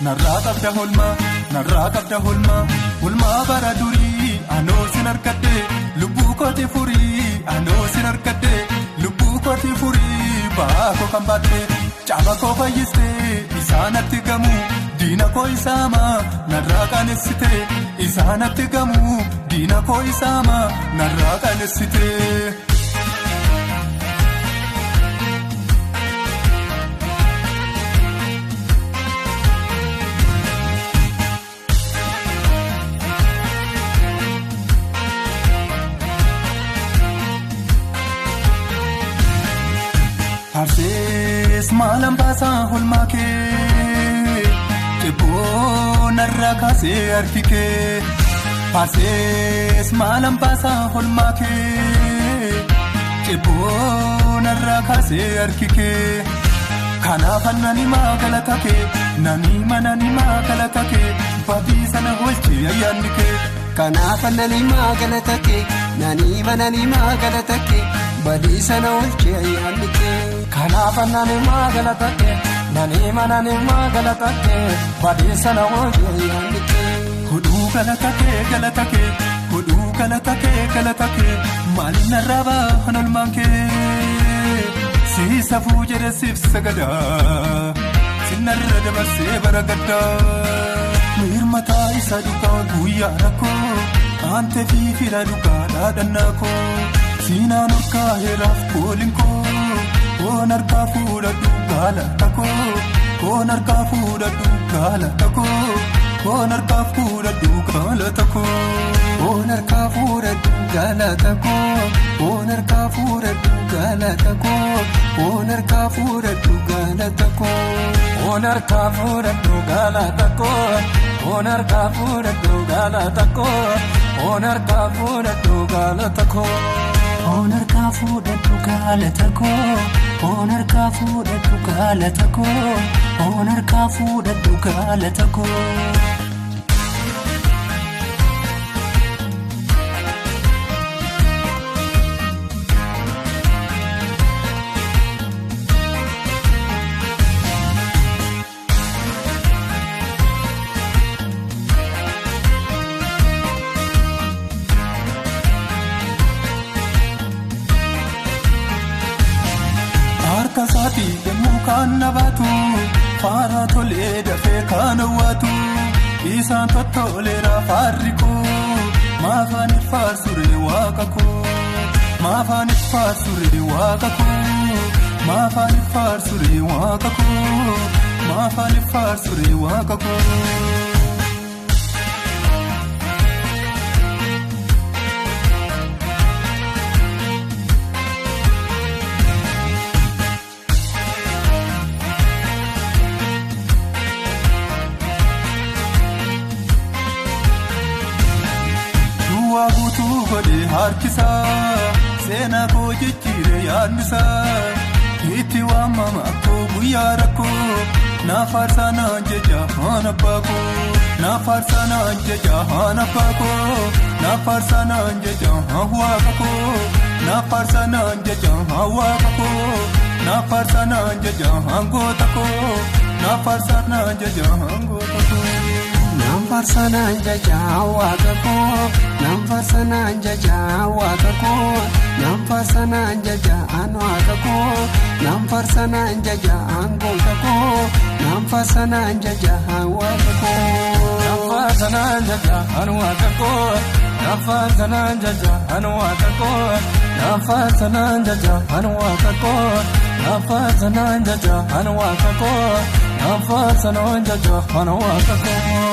Narraa qabda holmaa narraa qabda holmaa holmaa bara durii anoo sin argadde lubbuu kooti furii anoo sin argadde lubbuu kooti furii baakoo kan baatte caaba koo fayyistee isaanatti gamu diina koo isaama narraa qaanessite isaanatti gamu diina koo isaama narraa qaanessite. Harsees maalaan baasaa holmaa kee cebboo narraa kaasee harki kee. Harsees maalaan baasaa holmaa kee cebboo narraa kaasee harki kee. Kanaaf nani galata kee nani galata kee badii sana oolchee ayyaanni kee. Kanaaf nani galata kee nani galata kee badii sana oolchee ayyaanni kee. Kanaaf nani galata kee nani galata kee badii sana oolchee ayyaanni kee. Hodhuu galata kee galata kee hodhuu galata kee galata kee maaliin narraa ba'an olmaan kee. Siisafuu jedhe siif sagadaa sinarra dabarsee bara gaddaa. Mirmataa isa dhugaa guyyaa rakkoo aantee fi fira dhugaa dhaadhannaa koo siinaan olkaa heeraaf kooliin koo koon harkaa fuudhadhu galata koo koon harkaa fuudhadhu galata koo koon harkaa fuudhadhu galata koo. Koon harkaa fuudhadhu galata koo koon harkaa fuudhadhu galata koo koon harkaa fuudhadhu galata koo. Koon harkaa fuudhadhu galata koo koon harkaa fuudhadhu galata koo koon harkaa fuudhadhu galata koo. Koon harkaa fuudhadhu galata koo koon harkaa fuudhadhu galata koo koon harkaa fuudhadhu galata koo. Harka isaatii yommuu kaan na baatu faara tolee dafee kaan hawwatu isaan tottoleera faarri koo maafaan faarsuree waaqa koo maafaan faarsuree waaqa koo maafaan faarsuree waaqa koo maafaan faarsuree waaqa koo. Guutuu godhee harkisaa seenaa koo jijjiiree yaadnisaa itti waamama akkoo guyyaa rakkoo naaf faarsaa naan jecha haan abbaa koo naaf faarsaa naan jecha haan abbaa koo naaf faarsaa naan jecha haan waaqa koo naaf faarsaa naan jecha haan waaqa koo naaf faarsaa naan jecha haan goota koo naaf faarsaa naan jecha haan goota koo. Naam faarsanaan jajaa waaqa koo naam faarsanaan jajaa waaqa koo naam faarsanaan jajaa waaqa koo naam faarsanaan jajaa goota koo naam faarsanaan jajaa waaqa koo. Naam faarsanaan jajaa waaqa koo naam faarsanaan jajaa waaqa koo naam faarsanaan jajaa waaqa koo naam faarsanaan jajaa waaqa koo naam faarsanaan jajaa waaqa koo.